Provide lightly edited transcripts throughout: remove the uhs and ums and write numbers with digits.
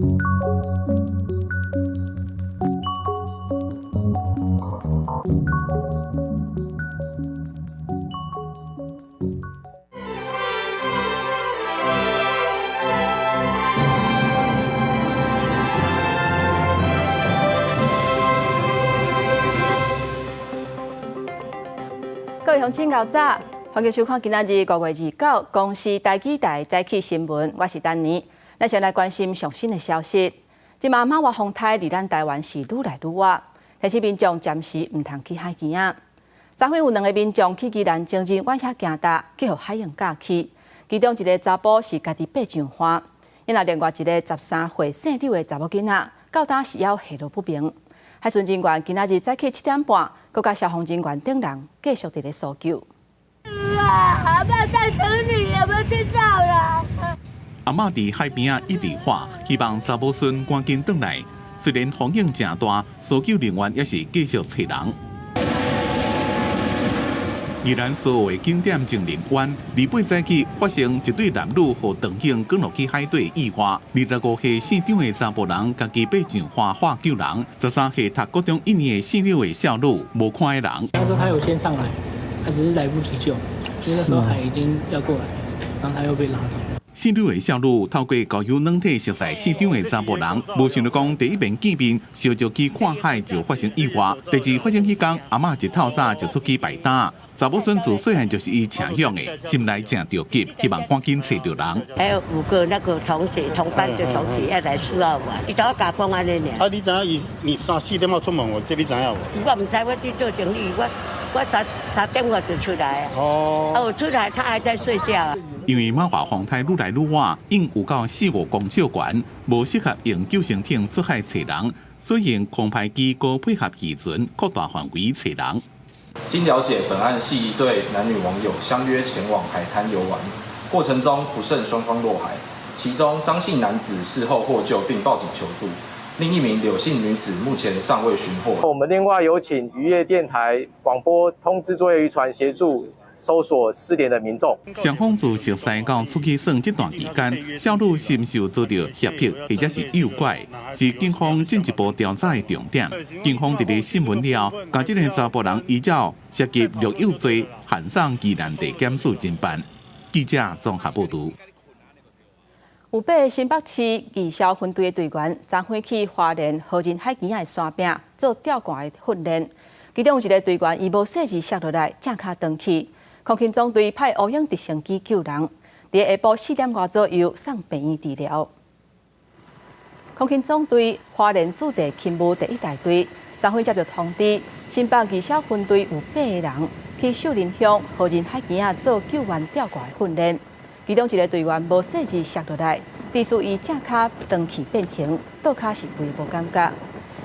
各位鄉親𠢕早，歡迎收看今仔日5月29公視台語台早起新聞，我是丹妮。咱先來關心上新的消息。這馬瑪娃風颱離咱台灣是愈來愈倚，提醒民眾暫時毋通去海墘仔。昨昏有兩个民眾去宜蘭情人灣遐行踏，去予海湧咬去。其中一个查埔是家己爬上岸，另外一个13歲姓柳的查某囡仔，到今是猶下落不明。海巡人員今仔日早起7點半，閣佮消防人員等人繼續佇咧搜救。阿嬤在等你，有沒有聽到啦？阿嬤佇海邊仔一直喊，希望查某孫趕緊轉來。雖然風湧誠大，搜救人員也是繼續揣人。宜蘭所有的景點情人灣，28早起發生一對男女予長湧捲落去海底意外。25歲姓張的查埔人，家己爬上岸喊救人；13歲讀國中一年的姓柳的少女，無看彼人。他說他有先上來，他只是來不及救，因為那時候海已經要過來，然後他又被拉走。姓柳的少女透過交友軟體熟似姓張的查埔人，無想著講第一面見面，相招去看海就發生意外。第二發生彼工，阿嬤一透早就出去擺擔。查某孫自細漢就是伊請養的，心內誠著急，希望趕緊揣著人。還有五個那個同學，同班的同學要來四號玩，伊早共講按呢爾。啊，你知影伊你三四點仔出門，這你知影無？我毋知，我去做生意，我3點我就出來啊。哦。啊，我出來，他還在睡覺。因為瑪娃風颱愈來愈倚，湧有到4、5公尺懸，無適合用救生艇出海揣人，所以用空拍機閣配合漁船擴大範圍揣人。經了解，本案係一對男女網友相約前往海灘遊玩，過程中不慎雙雙落海，其中張姓男子事後獲救並報警求助，另一名柳姓女子目前尚未尋獲。我們另外有請漁業電台廣播通知作業漁船協助搜索失聯的民眾。雙方自熟似到出去耍這段期間，少女是毋是有遭到脅迫或者是誘拐，是警方進一步調查的重點。警方佇咧審問了，共這個查埔人依照涉及虐幼罪，函送宜蘭地檢署偵辦。記者綜合報導。有八个新北市義消分隊的隊員，昨昏去花蓮好人海墘仔的山壁做吊掛的訓練，其中有一个隊員伊無細緻摔落來，正跤斷去。空勤總隊派烏鷹直升機救人，佇下晡4點外左右送病院治療。空勤總隊花蓮駐地勤務第一大隊昨昏接著通知，新北義消分隊有八个人去秀林鄉好人海墘仔做救援吊掛的訓練，其中一个隊員無細緻摔落來，致使伊正跤斷氣變形，倒跤是規無感覺。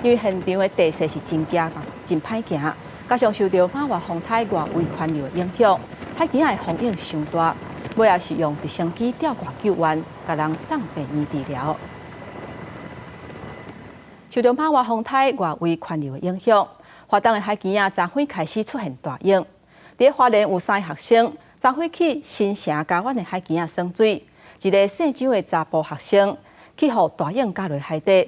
因為現場的地勢是真驚真歹行，加上受著瑪娃風颱外圍環流的影響，海墘仔的風湧傷大，尾仔是用直升機吊掛救援，共人送病院治療。受著瑪娃風颱外圍環流的影響，花東的海墘仔昨昏開始出現大湧。佇花蓮有三個學生昨昏去新城佳灣的海墘仔耍水，一个姓張的查埔學生去予大湧咬落海底，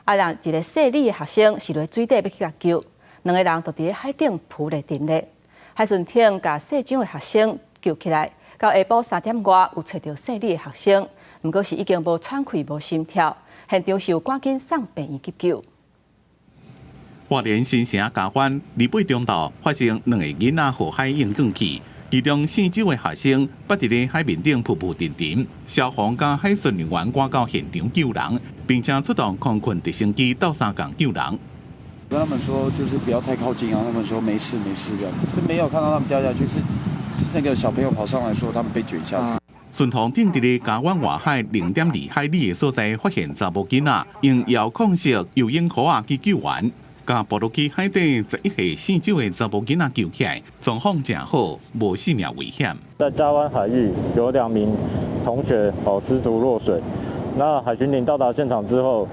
啊，另一個姓李的學生是落水底欲去共救，兩个人就佇咧海頂浮咧沉咧。海巡艇共姓張的學生救起來，到下晡3點外有揣著姓李的學生，毋過是已經無喘氣、無心跳，現場是有趕緊送病院急救。花蓮新城佳灣28中晝發生兩个囡仔予海湧捲去，其中姓周的學生捌佇咧海面頂浮浮沉沉，消防佮海巡人員趕到現場救人，並且出動空訓直升機鬥相共救人。跟他們說就是不要太靠近啊，他們說沒事沒事這樣，是沒有看到他們掉下去，是那個小朋友跑上來說他們被捲下去。巡防艇佇咧佳灣外海0.2海里的所在發現查某囡仔，用遙控式游泳箍仔去救援，共浮落去海底11歲姓周的查某囡仔救起來，狀況誠好，無性命危險。在佳灣海域有2名同學哦失足落水，那海巡艇到達現場之後，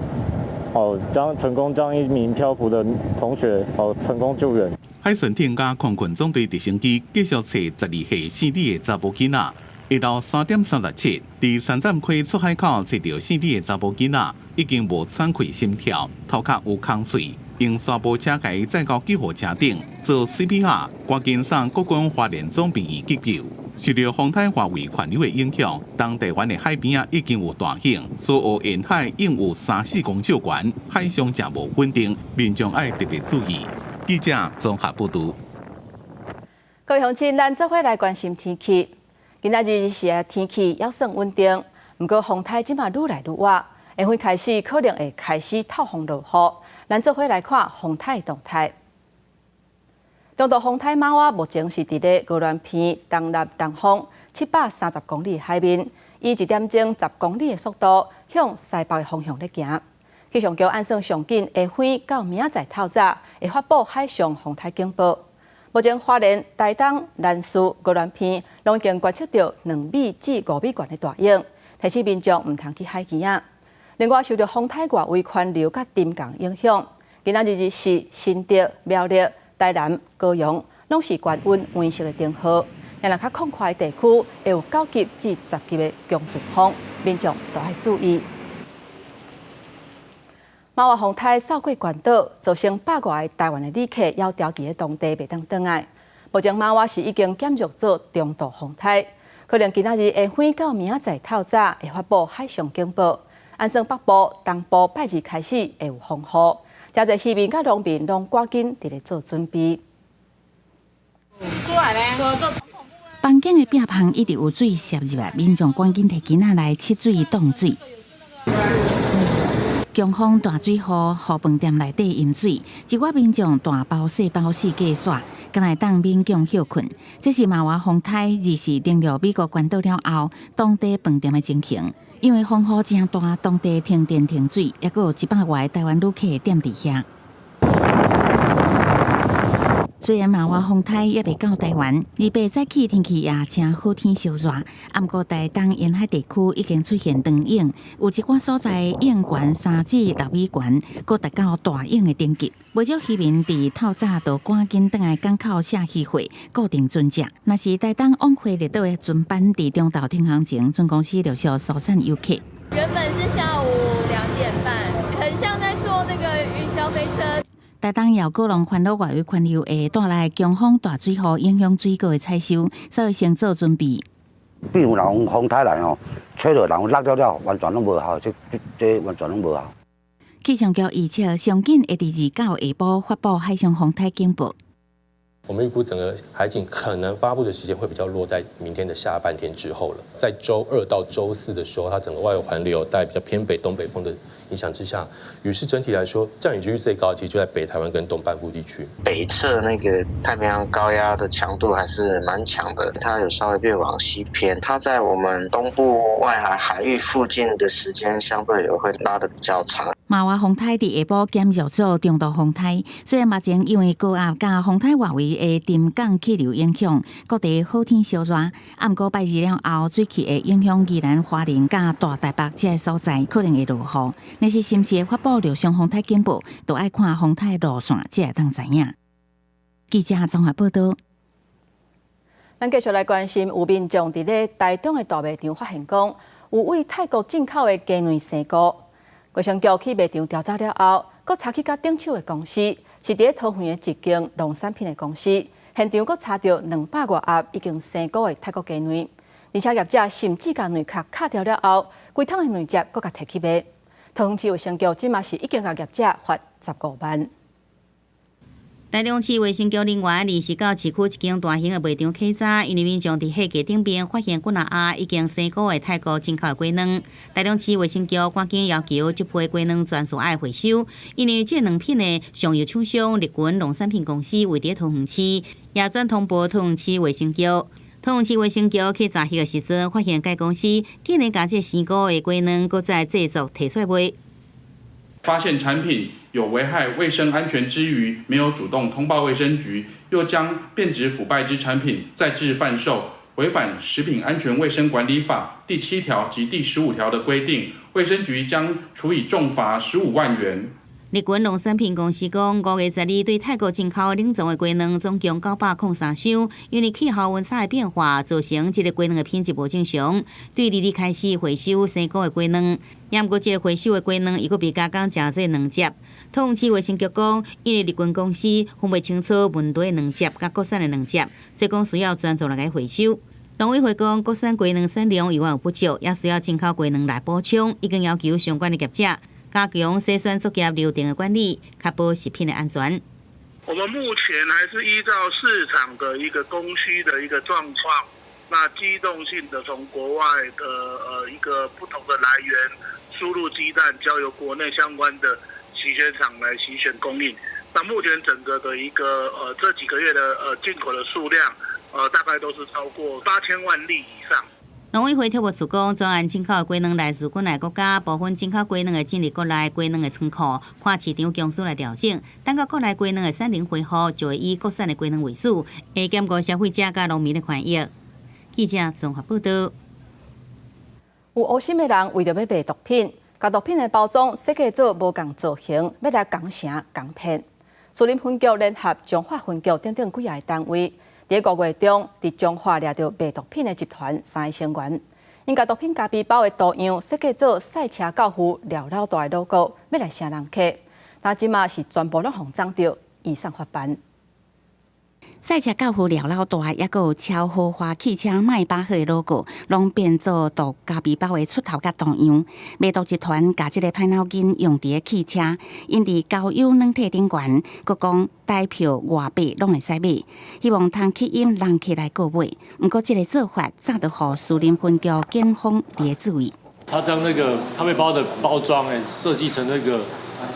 哦將成功將一名漂浮的同學哦成功救援。海巡艇佮空訓總隊直升機繼續揣12歲姓李的查某囡仔。下晝3點37，佇三棧溪出海口揣著姓李的查埔囡仔，已經無喘氣心跳，頭殼有空喙，用三部車共伊載到救護車頂做 CPR，趕緊送國軍花蓮總病院急救。受著風颱外圍環流的影響，東台灣的海邊仔已經有大湧，蘇澳沿海湧有3、4公尺懸，海上誠無穩定，民眾愛特別注意。記者綜合報導。各位鄉親，咱做伙來關心天氣。今仔日是天氣猶算穩定，毋過風颱這馬愈來愈倚，下昏開始可能會開始透風落雨。咱做伙來看風颱動態。中度風颱瑪娃目前是佇咧鵝鑾鼻東南東方730公里海面，以1點鐘10公里的速度向西北的方向咧行。氣象局按算上緊下昏到明仔載透早會發布海上風颱警報。目前花蓮、台東、蘭嶼、鵝鑾鼻攏已經觀測著2米至5米懸的大湧，提醒民眾毋通去海墘仔。另外，受著風颱外圍環流佮沉降影響，今仔日日是新竹、苗栗、台南、高雄攏是懸溫黃色的燈號，若較曠闊的地區會有9級至10級的強陣風，民眾都愛注意。瑪娃風颱掃過關島，造成百外个台灣的旅客猶牢佇咧當地袂當轉來。目前瑪娃是已經減弱做中度風颱，可能今仔日下昏到明仔載透早會發布海上警報。按算北部、東部拜二開始會有風雨。誠濟漁民佮農民攏趕緊佇咧做準備。出來咧！房間的壁旁一直有水滲入來，民眾趕緊提囡仔來拭水擋水。強風大水雨，予飯店內底淹水，一寡民眾大包細包四界徙，敢會當勉強歇睏。這是瑪娃風颱二四登陸美國關島了後，當地飯店的情形。因為風雨誠大，當地停電停水，猶閣有100外個台灣旅客踮佇遐。雖然瑪娃風颱猶未到台灣，28早起天氣也誠好天燒熱，毋過台東沿海地區已經出現長湧，有一寡所在湧懸3至6米懸，閣達到大湧的等級。不少漁民佇透早就趕緊轉來港口卸漁貨，固定船隻。若是台東往回列島的船班，佇中晝停航前，船公司陸續疏散遊客。原本是下午2點半，很像在坐那個雲霄飛車。台東搖果農煩惱外圍環流會帶來強風大水雨，影響水果的採收，所以先做準備。比如若風颱來吼，吹落然後落了了，完全攏無效，這完全攏無效。氣象局預測，上緊會佇29下晡發布海上風颱警報。我們預估整個海警可能發布的時間會比較落在明天的下半天之後了。在週二到週四的時候，它整個外圍環流帶比較偏北東北風的影響之下，於是整體來說降雨幾率最高，其實就在北台灣跟東半部地區。北側那個太平洋高壓的強度還是蠻強的，它有稍微變往西偏，它在我們東部外海海域附近的時間相對也會拉得比較長。瑪娃風颱佇下晡減弱做中度風颱，雖然目前因為高壓佮風颱外圍的沉降氣流影響，各地好天燒熱，毋過拜二了後，水汽會影響宜蘭花蓮佮大台北這个所在，可能會落雨。若是是毋是會發布陸上風颱警報，都愛看風颱路線，才會當知影。記者綜合報導。咱繼續來關心，有民眾佇咧台中的大賣場發現講，有對泰國進口的雞卵生菇。衛生局去賣場調查了後，閣查去佮頂手的公司，是佇咧桃園的一間農產品的公司，現場閣查著200外盒已經生菇的泰國雞卵，而且業者甚至共卵殼敲掉了後，規桶的卵汁閣共提去賣。桃園市衛生局這馬是已經共業者罰15萬。台中市衛生局人員29市區一間大型的賣場稽查，因為民眾佇貨架頂面發現幾若盒已經生菇的泰國進口雞卵。台中市衛生局趕緊要求這批雞卵全數愛回收，因為這卵品的上游廠商日軍農產品公司位佇桃園市，也轉通報桃園市衛生局。桃園市衛生局去查彼個時陣，發現該公司竟然共這生菇的雞卵閣再製作提出來賣。發現產品有危害衛生安全之餘，沒有主動通報衛生局，又將變質腐敗之產品再制販售，違反食品安全衛生管理法第7條及第15條的規定，衛生局將處以重罰15萬元。日本農產品公司講，5月12對泰國進口冷藏的雞卵總共903箱，因為氣候溫差的變化，造成這个雞卵的品質無正常。對22開始回收生菇的雞卵，也毋過這个回收的雞卵，伊閣被加工成做卵汁。桃園市衛生局講，因為日軍公司分袂清楚問題的卵汁佮國產的卵汁，所以講需要專做來共回收。農委會講，國產雞卵產量猶原有不足，也需要進口雞卵來補充，已經要求相關的業者加強篩選作業流程的管理，確保食品的安全。我們目前還是依照市場的一個供需的一個狀況，那機動性的從國外的一個不同的來源輸入雞蛋，交由國內相關的洗選廠來洗選供應。那目前整個的一個這幾個月的進口的數量，大概都是超過8000萬粒以上。農委會特務處講，專案進口的雞卵來自國內國家，部分進口雞卵會進入國內雞卵的倉庫，看市場供需來調整。等到國內雞卵的產能恢復，就會以國產的雞卵為主，會兼顧消費者佮農民的權益。記者綜合報道。有烏心的人為著欲賣毒品，共毒品的包裝設計做無仝造型，欲來共成共騙。士林分局聯合彰化分局等等幾个單位，佇5月中，佇彰化掠著賣毒品的集團三个成員，𪜶共毒品咖啡包的圖樣設計做賽車教父廖老大的 logo，欲來賒人客。但這馬是全部攏予摠著，移送法辦。賽車教父廖老大，抑閣有超豪華汽車邁巴赫的 logo，攏變做毒咖啡包的出頭佮圖樣。賣毒集團共這个歹腦筋用佇个汽車，𪜶佇交友軟體頂懸，閣講台票外幣攏會使買，希望通吸引人客來購買。毋過這个做法早就予士林分局警方佇咧注意。他將那個咖啡包的包裝誒設計成那個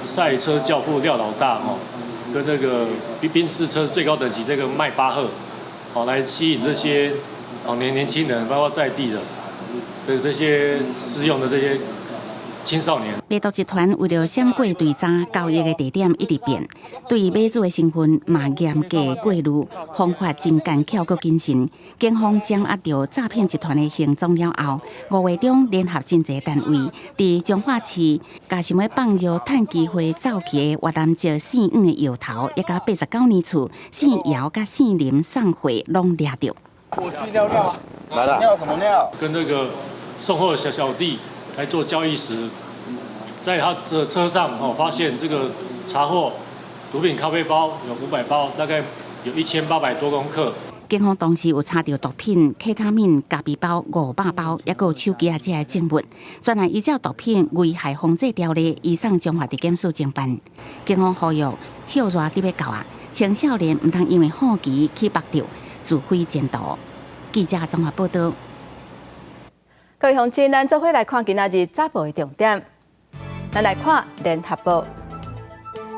賽車教父廖老大吼。跟那個賓士車最高等級這個邁巴赫，好來吸引這些哦年輕人，包括在地的這些私用的這些青少年。賣毒集團為著閃過追查，交易的地點一直變，對買主的身份嘛嚴格過濾，方法真奸巧閣謹慎。警方掌握著詐騙集團的行蹤了後，5月中聯合真濟單位，佇彰化市，共想欲放藥趁機會走去的越南籍姓黃的搖頭，一家89年厝姓姚佮姓林送貨攏掠著。我去尿尿啊！來了，尿什麼尿？跟那個送貨的小小弟來做交易時，在他的車上哦，發現這個查獲毒品咖啡包有500包，大概有1800多公克。警方當時有查著毒品、K 他命、咖啡包500包，抑閣有手機仔這个證物。專案依照毒品危害防制條例，移送彰化地檢署偵辦。警方呼籲暑熱得欲到啊，青少年毋通因為好奇去縛著，自毀前途。記者綜合報道。各位鄉親，咱做伙來看今仔日早報的重點。咱來看聯合報，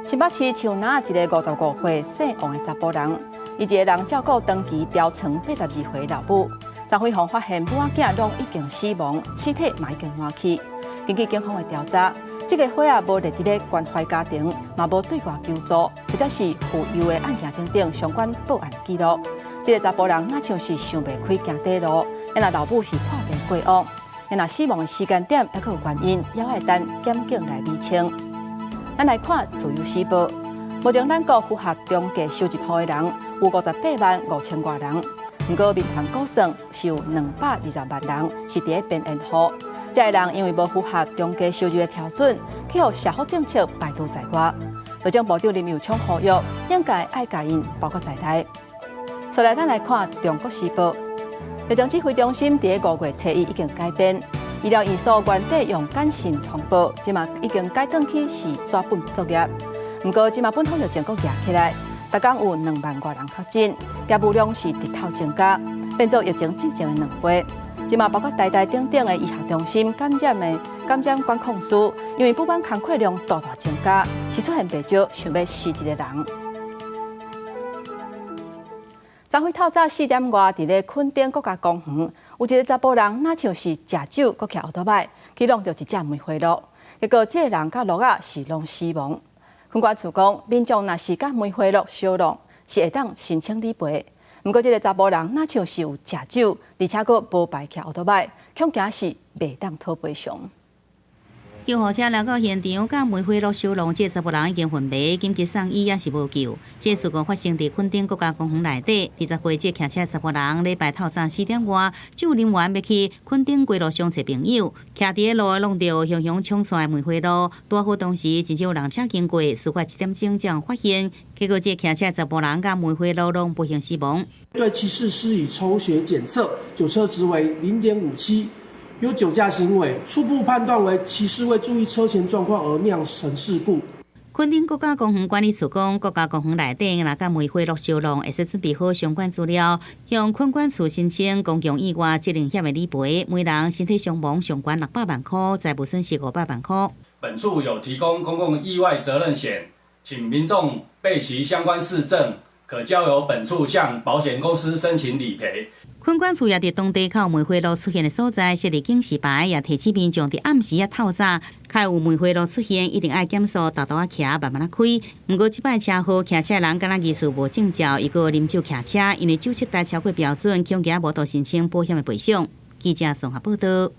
新北市樹林一个55歲姓王的查埔人，伊一个人照顧長期趒床82歲老母，昨昏予發現母仔囝攏已經死亡，屍體嘛已經爛去。根據警方的調查，這个伙仔無列佇咧關懷家庭，嘛無對外求助，或者是撫幼的案件等等相關報案記錄。這个查埔人若像是想袂開行短路，若老母是破病過往。若死亡的時間點，抑閣有原因，猶愛等檢警來釐清。咱來看《自由時報》，目前咱國符合中低收入戶的人有58萬5千外人，毋過民航估算是有220萬人是佇咧邊緣戶。這个人因為無符合中低收入的標準，去予社福政策排除在外。內政部長林右昌呼籲，應該愛共𪜶包括在內。再來，咱來看《中國時報》。疫情指揮中心佇咧5月初一已經改編，醫療院所原底用簡訊通報，這馬已經改轉去是紙本作業。毋過這馬本土疫情閣夯起來，逐工有2萬外人確診，業務量是直透增加，變做疫情進前的2倍。這馬包括台大等等的醫學中心感染管控室，因為補班工課量大大增加，是出現袂少想欲辭職的人。昨昏透早4點外，佇咧墾丁國家公園，有一个查埔人，若像是食酒，閣騎奧多擺去挵著一隻梅花鹿，結果這个人佮鹿仔是攏死亡。分管處講，民眾若是佮梅花鹿相挵，是會當申請理賠。毋過這个查埔人若像是有食酒，而且閣無牌騎奧多擺，恐驚是袂當討賠償。救護車來到現場，佮梅花鹿相撞，這查埔人已經昏迷，緊急送醫也是無救。這事故發生佇墾丁國家公園內底，20歲這騎車查埔人禮拜透早4點外，救人員欲去墾丁街路上揣朋友，徛佇路弄著雄雄衝出來梅花鹿，拄好當時真少人車經過，事發7點鐘才發現，結果這騎車查埔人佮梅花鹿攏不幸死亡。對騎士施以抽血檢測，酒測值為0.57。有酒駕行為，初步判斷為騎士未注意車前狀況而釀成事故。墾丁國家公園管理處講，國家公園內底若佮梅花鹿相撞，會使準備好相關資料，向墾管處申請公共意外責任險的理賠，每人身體傷亡上懸600萬塊，財物損失500萬塊。本處有提供公共意外責任險，請民眾備齊相關事證，可交由本處向保險公司申請理賠。墾管處也佇當地較有梅花鹿出現的所在設立警示牌，也提醒民眾佇暗時仔透早，較有梅花鹿出現，一定愛減速，沓沓仔騎，慢慢仔開。毋過這擺車禍，騎車人敢若疑似無證照，伊閣啉酒騎車，因為酒測值超過標準，恐驚無度申請保險的賠償。記者綜合報道。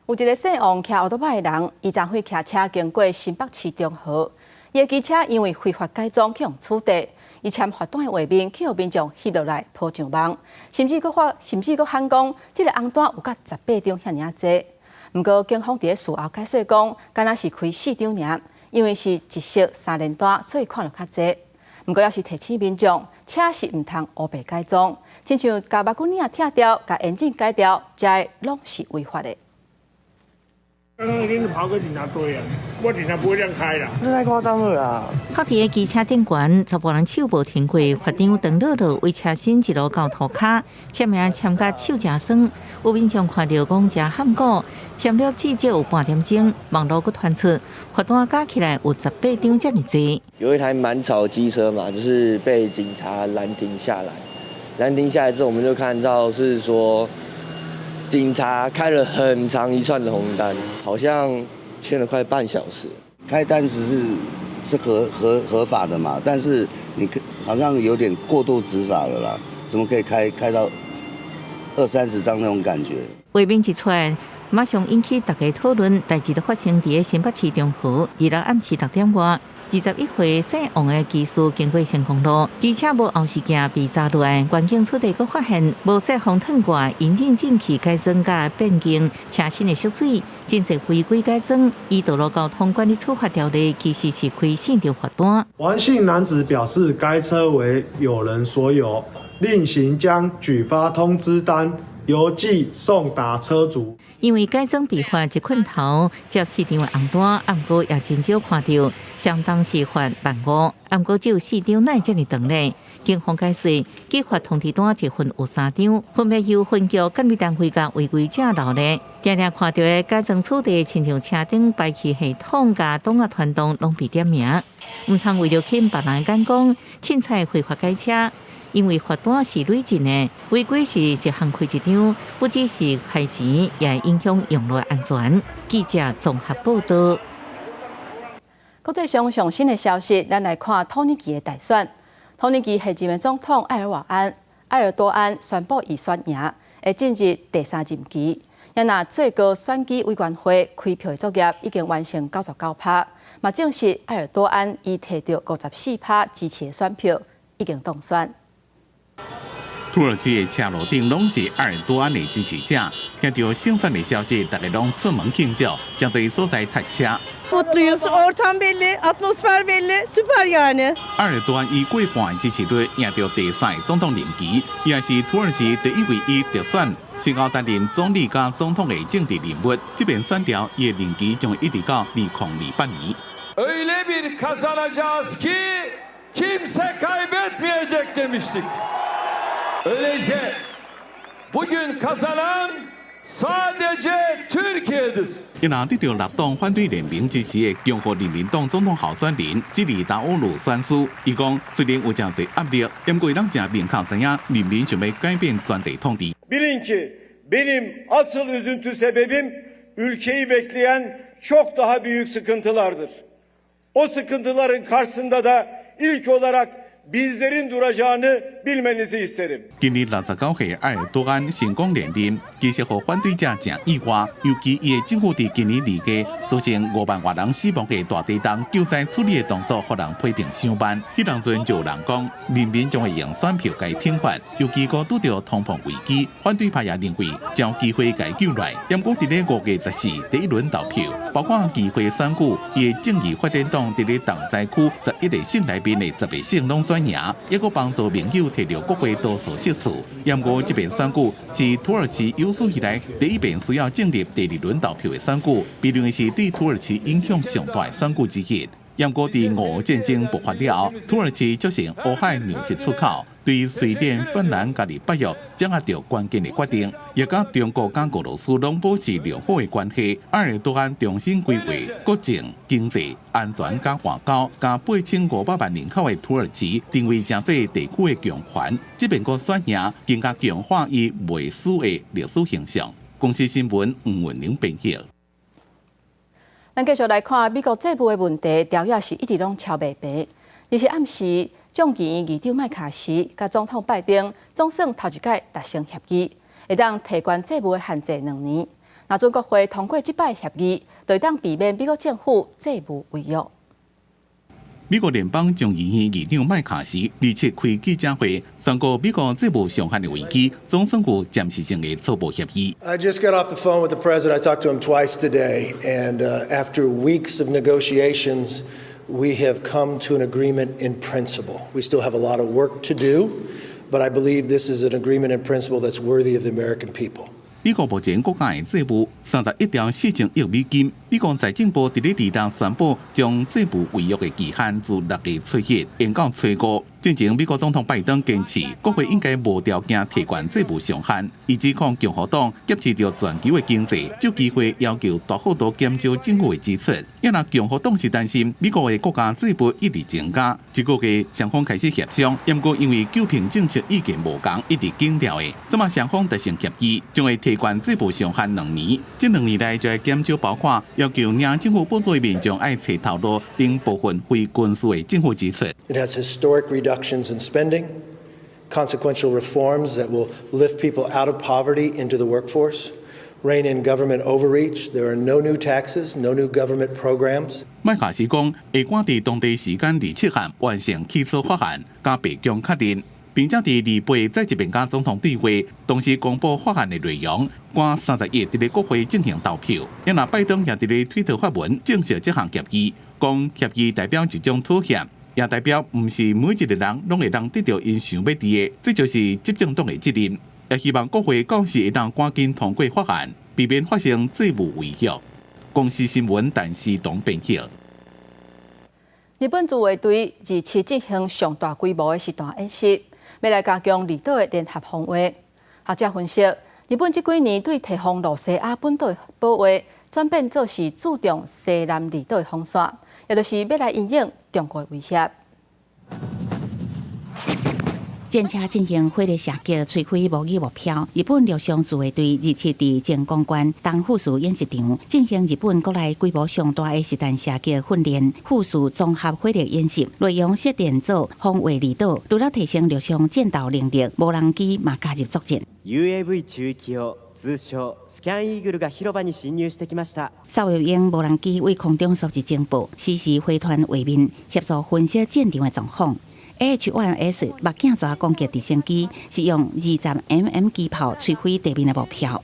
有一个姓王騎歐多擺的人，伊昨昏騎車經過新北市中和，伊的機車因為非法改裝去予取締。伊簽罰單的畫面，去予民眾翕落來 po 上網，甚至閣喊講，這个紅單有甲18張遐爾仔濟。毋過警方佇咧事後解釋講，敢若是開四張爾，因為是一色三連單，所以看著較濟。毋過猶是提醒民眾，車是毋通烏白改裝，親像共目鏡仔拆掉、共引擎改掉，這攏是違法的。剛剛一定是跑過警察隊啊，我警察不會這樣開啦。這太誇張了啦！泊佇个機車頂懸，查埔人手無停過，罰單長落落為車身一路到塗跤，簽名簽甲手誠酸。有民眾看著講誠罕古，簽了至少有半點鐘，網路閣傳出罰單加起來有18張遮爾濟。有一台蠻吵機車嘛，就是被警察攔停下來，攔停下來之後，我們就看到是說。警察開了很長一串的紅單，好像簽了快半小時。開單子是合法的嘛，但是你好像有點過度執法了啦，怎麼可以開到二三十張那種感覺？畫面一出來，馬上引起大家討論。代誌就發生佇个新北市中和，2日暗時6點外，21歲姓王的騎士經過成功路，機車無後視鏡被砸落來，員警取締閣發現無設防褪掛，引擎進氣改裝佮變更車身的色水，真濟違規改裝。依道路交通管理處罰條例，其實是開四張罰單。王姓男子表示，該車為有人所有，另行將舉發通知單郵寄送達車主。因為改裝被罰一棍頭，接四張的紅單，毋過也真少看著，相當是罰15,000，毋過只有四張，哪會遮爾長咧？警方解釋，寄發通知單一份有三張，分別由分局管理單位佮違規者留咧。定定看著的改裝取締，親像車頂排氣系統佮擋仔傳動攏被點名，毋通為著吸引別人眼光，凊彩非法改車。因為罰單是累進的，違規是一項開一張，不只是開錢，也會影響用路安全。記者綜合報道。國際上上新的消息，咱來看土耳其的大選。土耳其現任的總統埃爾多安宣布伊選贏，會進入第三任期。若最高選舉委員會開票的作業已經完成99%，嘛證實埃爾多安伊提著54%支持的選票，已經當選。土耳其的車路頂攏是埃爾多安的支持者，聽著勝選的消息，大家攏出門慶祝，誠濟所在塞車。 Mutluyuz. Ortam belli, atmosfer belli. Süper yani. 埃爾多安以過半的支持率贏著第三个總統任期，也是土耳其第一位以特選先後擔任總理佮總統的政治人物。這遍選調，伊的任期將會一直到2028年。 Öyle bir kazanacağız ki kimse kaybetmeyecek demiştik. Öyleyse bugün kazanan sadece Türkiye'dir. 伊若得著六黨反對聯盟支持的共和人民黨總統候選人基里達烏魯選輸，伊講雖然有誠濟壓力，毋過咱誠明確知影人民想欲改變專制統治。 Bilin ki benim asıl üzüntü sebebim ülkeyi bekleyen çok daha büyük sıkıntılardır. O sıkıntıların karşısında da ilk olarak Bizlerin duracağını bilmenizi isterim。今年69歲埃爾多安成功連任，其實予反對者誠意外。尤其伊的政府佇今年2月造成5萬外人死亡的大地震救災處理的動作，予人批評傷慢。彼當陣就有人講，人民將會用選票共伊懲罰。尤其閣拄著通膨危機，反對派也認為將機會共伊救來。毋過佇咧5月14第一輪投票，包括議會選舉，伊的正義發展黨佇咧重災區11個省內面的10個省攏選贏，抑閣幫助盟友提著國會多數席次。毋過這遍選舉是土耳其有史以來第一遍需要進入第二輪投票的選舉，被認為是對土耳其影響上大的選舉之一。毋過佇俄烏戰爭爆發了後，土耳其促成烏海糧食出口，對瑞典、芬蘭佮北約掌握著關鍵的決定，也佮中國佮俄羅斯攏保持良好的關係。埃爾多安重新規劃國政、經濟、安全佮外交，共8500萬人口的土耳其定位成做地區的強權，這遍閣選贏，更加強化伊袂輸的歷史形象。公視新聞吳文玲編譯。咱繼續來看美國債務的問題，調也是一直攏敲袂平。就是暗時，眾議院議長麥卡錫佮總統拜登總算頭一擺達成協議，會當提懸債務的限制2年。若準國會通過這擺協議，就會當避免美國政府債務違約。美國聯邦眾議院議長麥卡錫27開記者會，宣布美國債務上限的危機總算有暫時性的初步協議。 I just got off the phone with the president. I talked to him twice today, and after weeks of negotiations, we have come to an agreement in principle. We still have a lot of work to do, but I believe this is an agreement in principle that's worthy of the American people. 美國目前國家的債務31兆4千億美金。美國財政部佇咧26宣布，將債務違約的期限自6月初1延到初五。進前美國總統拜登堅持，國會應該無條件提懸債務上限，伊指控共和黨挾持著全球的經濟，藉機會要求大幅度減少政府的支出。抑若共和黨是擔心美國的國家債務一直增加，這個月雙方開始協商，毋過因為救貧政策意見無仝，一直緊調的。這馬雙方達成協議，將會提懸債務上限兩年，這兩年內就會減少包括要求領政府補助的民眾愛揣頭路等部分非軍事的政府支出。 It has historic reductions in spending, consequential reforms that will lift people out of poverty into the workforce, rein in government overreach. There are no new taxes, no new government programs. 麥卡錫講，會趕佇當地時間27號完成起草法案，佮白宮確認，並且佇28再一遍佮總統對話，同時公布法案的內容，趕31佇咧國會進行投票。抑若拜登也佇咧推特發文證實這項協議，講協議代表一種妥協。也代表毋是每一個人攏會當得著𪜶想欲得的，這就是執政黨的責任。也希望國會到時會當趕緊通過法案，避免發生債務違約。公視新聞陳思東編譯。日本自衛隊27進行上大規模的實彈演習，欲來加強離島的聯合防衛。學者分析，日本這幾年對提防露西亞本島保衛，轉變做是注重西南離島的防線，也就是欲來因應中國的威脅。戰車進行火力射擊，摧毀模擬目標。日本陸上自衛隊27佇靜岡縣東富士演習場進行日本國內規模上大的實彈射擊訓練——富士綜合火力演習，內容設定做防衛離島，除了提升陸上戰鬥能力，無人機嘛加入作戰。 UAV 注意機通稱スキャンイーグルが広場に進入してきました。掃魚鷹無人機對空中收集情報，實時回傳畫面，協助分析戰場的狀況。AH-1S 目鏡蛇攻擊直升機是用20 mm 機炮摧毀地面的目標。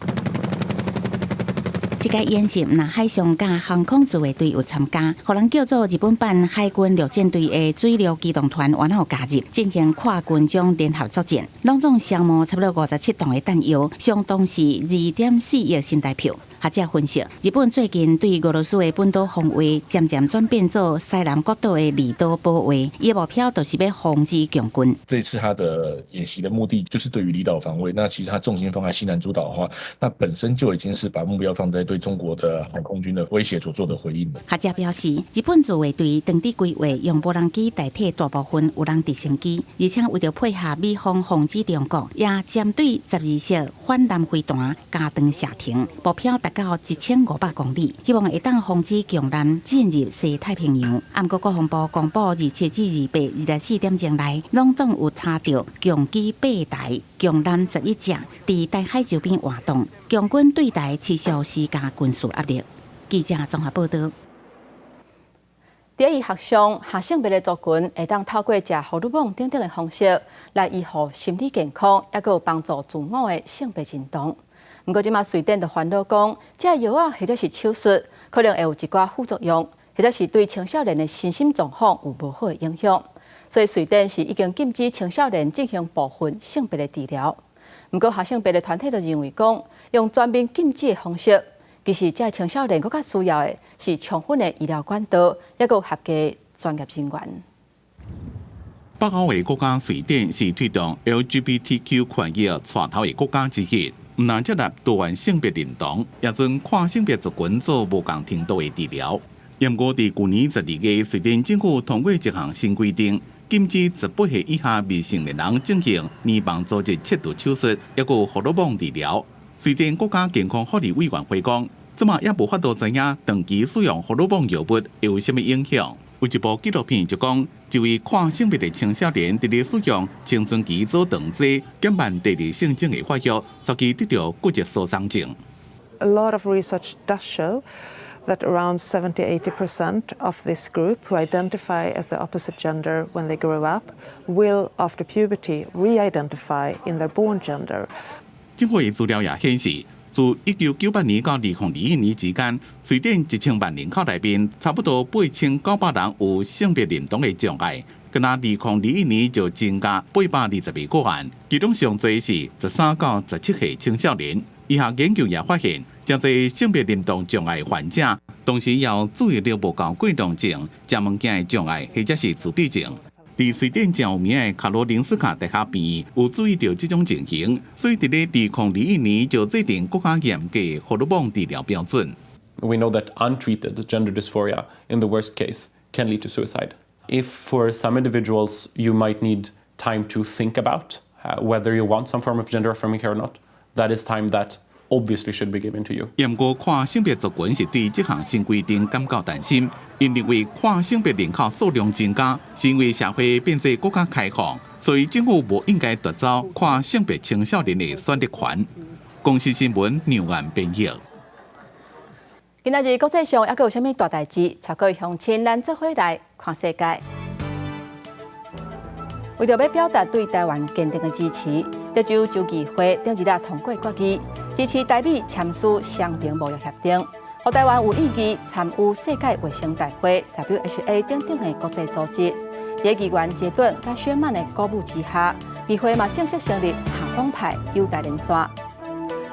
這個演習，若海上佮航空自衛隊有參加，予人叫做日本版海軍陸戰隊的水陸機動團，嘛有加入進行跨軍種聯合作戰，攏總消耗差不多57噸的彈藥，相當是2.4億新台票。學者分析，日本最近對俄羅斯的本島防衛漸漸轉變做西南國島的離島保衛，伊的目標就是欲防止共軍。這次他的演習的目的就是對於離島防衛，那其實他重心放在西南諸島的話，那本身就已經是把目標放在對中國的海空軍的威脅所做的回應了。學者表示，日本自衛隊當地規劃用無人機代替大部分有人直升機，而且為著配合美方防止中國，也針對12式反艦飛彈加長射程，目標達到1500公里，希望會當防止強艦進入西太平洋。毋過國防部公布27至28 24點鐘內，攏總有查著共機八台、強艦11隻佇台海周邊活動，共軍對台持續施加軍事壓力。記者綜合報導。佇醫學上，下性別的族群會當透過食荷爾蒙等等的方式來維護心理健康，抑閣有幫助自我的性別認同。毋過，這馬瑞典就煩惱講，這藥仔或者是手術，可能會有一寡副作用，或者是對青少年的身心狀況有無好的影響。所以，瑞典是已經禁止青少年進行部分性別的治療。毋過，下性別的團體就認為講，用全面禁止的方式，其實，這青少年閣較需要的是充分的醫療管道，抑閣有合格專業人員。北歐的國家瑞典是推動 LGBTQ 權益帶頭的國家之一，毋但接納多元性別認同，也准跨性別族群做無仝程度的治療。毋過，佇舊年12月，瑞典政府通過一項新規定，禁止18歲以下未成年人進行乳房組織切除手術，抑閣荷爾蒙治療。瑞典國家健康福利委員會講，這馬猶無法度知影長期使用荷爾蒙藥物會有啥物影響。有一部紀錄片就講，一位跨性別的青少年佇咧使用青春期阻斷劑減慢第二性徵的發育，導致得著骨質疏鬆症。 A lot of research does show that around 70-80% of this group who identify as the opposite gender when they grow up will, after puberty, re-identify in their born gender. 政府的資料也顯示，自1998年到2021年之間，瑞典1000萬人口內面，差不多8900人有性別認同的障礙。敢若2021年就增加822個案，其中上濟是13到17歲青少年。醫學研究也發現，誠濟性別認同障礙患者，同時也有注意力無夠過動症、食物件的障礙，或者是自閉症。佇瑞典誠有名的卡羅林斯卡大學病院有注意著這種情形，所以佇咧2021年就制定閣較嚴格荷爾蒙治療標準。 We know that untreated gender dysphoria, in the worst case, can lead to suicide. If for some individuals you might need time to think about whether you want some form of gender affirming care or not, that is time that obviously should be given to you. 毋過跨性別族群是對這項新規定感覺擔心，𪜶認為跨性別人口數量增加，是因為社會變做閣較開放，所以政府無應該奪走跨性別青少年的選擇權。公視新聞劉安編譯。今仔日國際上猶閣有啥物大代誌？帶各位鄉親，咱做伙來看世界。為著欲表達對台灣堅定的支持，德州州議會頂一日通過決議，支持台美簽署雙邊貿易協定，予台灣有意義參與世界衛生大會（WHA）等等的國際組織。佇議員傑頓佮薛曼的鼓舞之下，議會嘛正式成立跨黨派友台連線。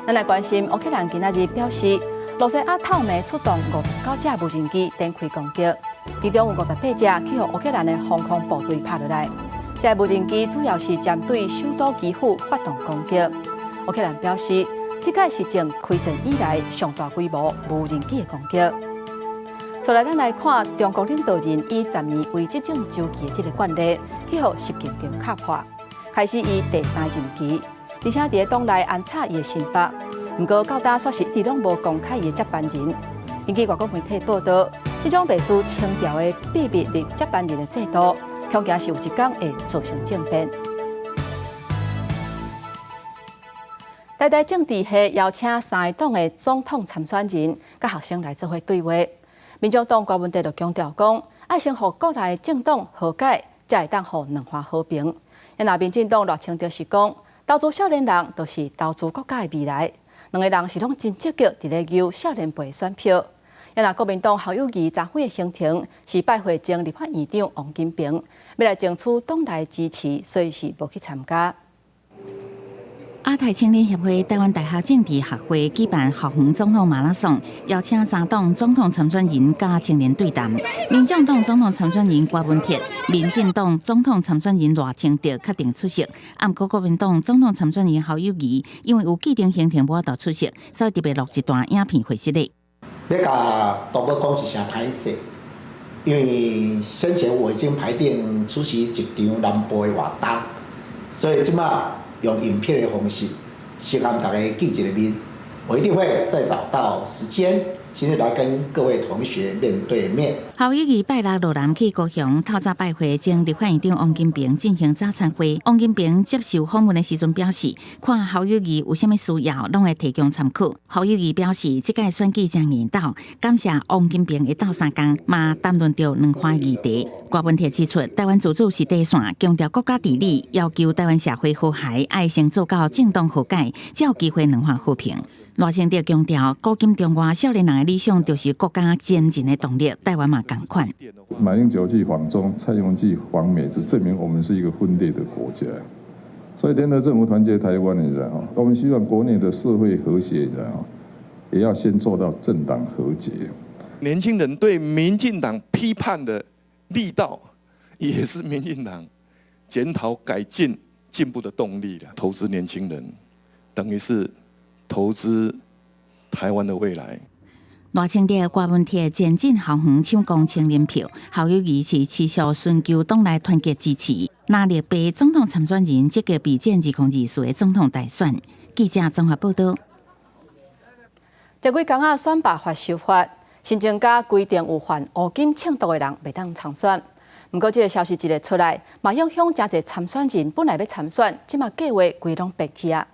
咱來關心烏克蘭今仔日表示，羅西亞透暝出動59架無人機展開攻擊，其中有58隻去予烏克蘭的防空部隊拍落來。這無人機主要是針對首都基輔發動攻擊。烏克蘭表示，這擺是自開戰以來上大規模無人機的攻擊。所來，咱來看中國領導人以10年為執政週期的這个慣例，去予習近平敲破，開始伊第三任期，而且佇黨內安插伊的心腹。毋過到今煞是一直攏無公開伊的接班人。根據外國媒體報導，這種袂輸清朝的秘密立接班人的制度，恐驚是有一天會造成政變。台大政治系邀請三个黨的總統參選人佮學生來做伙對話。民眾黨郭文哲就強調講，愛先予國內政黨和解，才會當予兩岸和平。若民進黨賴清德是講，投資少年人就是投資國家的未來。兩個人是攏真積極佇咧搝少年輩選票。若國民黨侯友宜昨昏的行程是拜會前立法院長王金平，欲來爭取黨內支持，所以是無去參加。亞太青年協會台灣大學政治學會舉辦校園總統馬拉松，邀請三黨總統參選人佮青年對談。民眾黨總統參選人郭文鐵、民進黨總統參選人賴清德確定出席，毋過國民黨總統參選人侯友宜因為有既定行程無法度出席，所以特別錄一段影片回釋咧。欲共同學講一聲歹勢，因為先前我已經排定出席一場南部的活動，所以這馬用影片的方式，先共大家見一個面。我一定會再找到時間，親自來跟各位同學面對面。侯友宜拜六落南去高雄透早拜會前立法院長王金平進行早餐會。王金平接受訪問的時陣表示，看侯友宜有啥物需要，攏會提供參考。侯友宜表示，這屆選舉誠緣投，感謝王金平的鬥相共，嘛談論著兩岸議題。郭文鐵指出，台灣自主是底線，強調國家治理，要求台灣社會和諧，愛先做到政黨和解，才有機會兩岸和平。賴清德強調，古今中外少年人的理想就是國家前進的動力，台灣嘛仝款。馬英九去訪中，蔡英文去訪美，只證明我們是一個分裂的國家。所以聯合政府團結台灣，你知道嗎？我們希望國內的社會和諧，你知道嗎？也要先做到政黨和解。年輕人對民進黨批判的力道，也是民進黨檢討改進進步的動力了。投資年輕人，等於是投資台灣的未來。賴清德、郭文鐵前進校園搶攻青年票，侯友宜是持續尋求黨內團結支持，藍綠白總統參選人積極備戰2024的總統大選。記者綜合報道。這幾工仔選罷法修法，新增加規定有犯烏金中毒的人袂當參選。毋過這个消息一个出來，嘛影響誠濟參選人本來欲參選，這馬計劃規攏變去啊。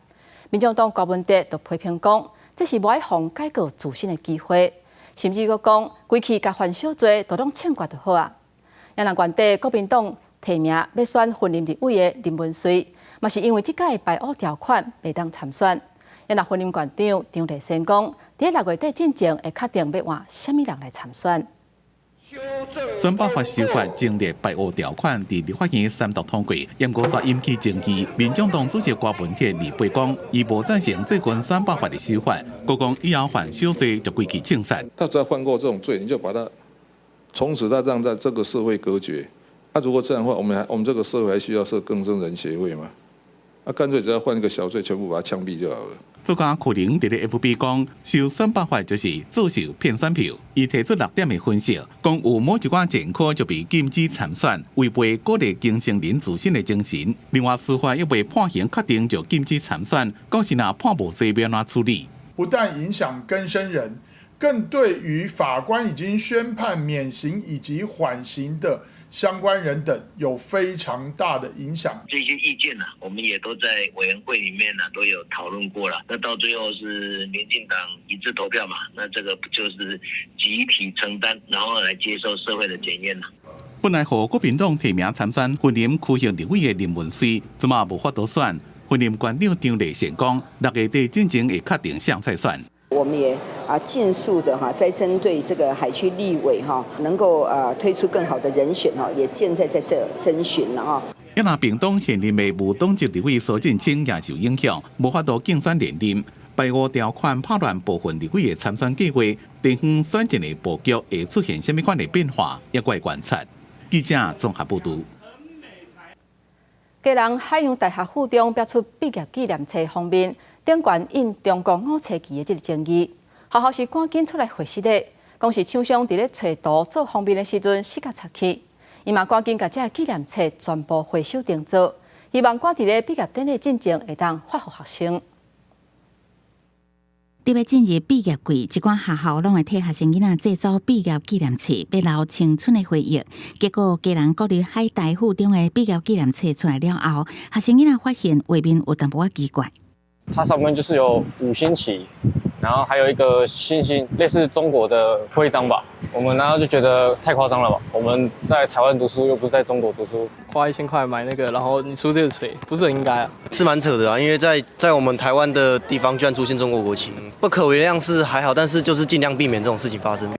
民眾黨郭文哲就批評講，這是無愛予改過自新的機會，甚至閣講規氣共犯小罪都攏槍決就好啊。也若原底國民黨提名欲選雲林立委的林文穗，嘛是因為這擺排烏條款袂當參選。也若雲林縣長張麗善講，佇6月底進前會確定欲換啥物人來參選。選罷法修法增列排烏條款，佇立法院三讀通過，毋過煞引起爭議。民眾黨主席郭文鐵二八講，伊無贊成最近選罷法的修法，閣講以後犯小罪就規氣槍殺。他只要犯過這種罪，你就把他從此他讓在這個社會隔絕。那如果這樣的話，我們這個社會還需要設更生人協會嗎？啊，乾脆只要犯一個小罪，全部把他槍斃就好了。作家柯林佇咧 FB 講，修選罷法就是作秀騙選票。伊提出六點的分析，講有某一寡前科就被禁止參選，違背鼓勵更生人自新的精神。另外，司法猶未判刑確定就禁止參選，講是若判無罪，欲按怎處理？不但影響更生人，更對於法官已經宣判免刑以及緩刑的相關人等有非常大的影響。這些意見呢，我們也都在委員會裡面呢都有討論過了。那到最後是民進黨一致投票嘛？那這個不就是集體承擔，然後來接受社會的檢驗啦？本來予國民黨提名參選雲林區域立委的林文穗，這馬無法度選。雲林縣長張麗善講，6月底進前會確定誰出來選。我們也盡速的哈，在針對這個海區立委哈，能夠推出更好的人選哈，也現在在這徵詢了哈。也若屏東現任的無黨籍立委蘇震清也受影響，無法度競選連任。排烏條款拍亂部分立委的參選計劃，地方選戰的布局會出現啥物款的變化，猶閣會觀察。記者綜合報導。基隆海洋大學附中標出畢業紀念冊封面，頂懸印中國五星旗的這个爭議，學校是趕緊出來回釋的，講是廠商佇咧揣圖做封面的時陣失覺擦去，伊嘛趕緊共這个紀念冊全部回收重做，希望趕佇咧畢業典禮進前會當發予學生。佇欲進入畢業季，一寡學校攏會替學生囡仔製作畢業紀念冊，欲留青春的回憶。結果，基隆國立海大附中的畢業紀念冊出來了後，學生囡仔發現畫面有淡薄仔奇怪。它上面就是有五星旗，然後還有一個星星，類似中國的徽章吧。我們然後就覺得太誇張了吧？我們在台灣讀書，又不是在中國讀書，花1000塊買那個，然後你出這個槌，不是很應該啊？是蠻扯的啊，因為在我們台灣的地方居然出現中國國旗，不可原諒是還好，但是就是盡量避免這種事情發生。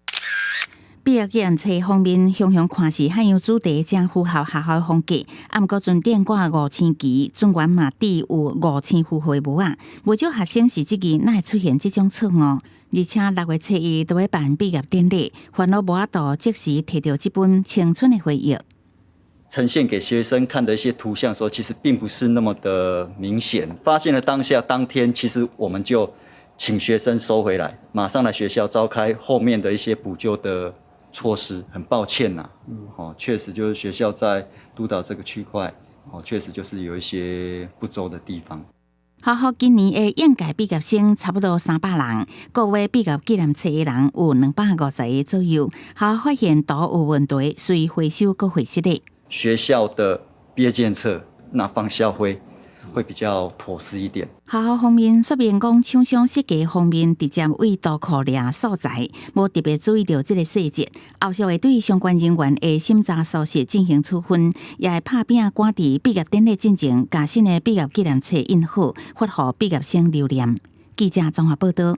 畢業紀念冊封面，雄雄看似海洋主題，誠符合學校風格。啊，毋過船頂掛五星旗，船員嘛戴有五星符號的帽仔，袂少學生是質疑，哪會出現這種錯誤？而且6月7日都欲辦畢業典禮，煩惱無法度即時提著這本青春的回憶。呈現給學生看的一些圖像，說其實並不是那麼的明顯。發現了當下當天，其實我們就請學生收回來，馬上來學校召開後面的一些補救的措施。很抱歉吶，哦，確實就是學校在督導這個區塊，哦，確實就是有一些不周的地方。學校今年的應屆畢業生差不多300人，個月畢業紀念冊的人有250個左右。學校發現圖有問題，隨回收閣回失的。學校的畢業紀念冊，那放校徽會比較妥適一點。學校方面說明講，廠商設計方面直接對圖庫掠素材，無特別注意著這个細節。後續會對相關人員的審查屬實進行處分，也會拍拚趕佇畢業典禮進前，共新的畢業紀念冊印好，發予畢業生留念。記者綜合報道。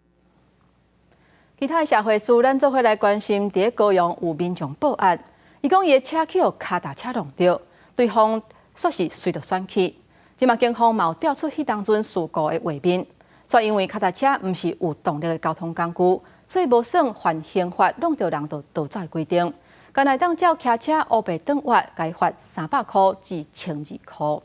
其他的社會事，咱做伙來關心。佇咧高雄有民眾報案，伊講伊的車去予跤踏車挵著，對方煞是隨著選去。這馬警方嘛有調出彼當陣事故的畫面，煞因為跤踏車毋是有動力的交通工具，所以無算犯刑法挵著人就逃走的規定。干焦會當照騎車烏白轉彎，共罰300箍至1200箍。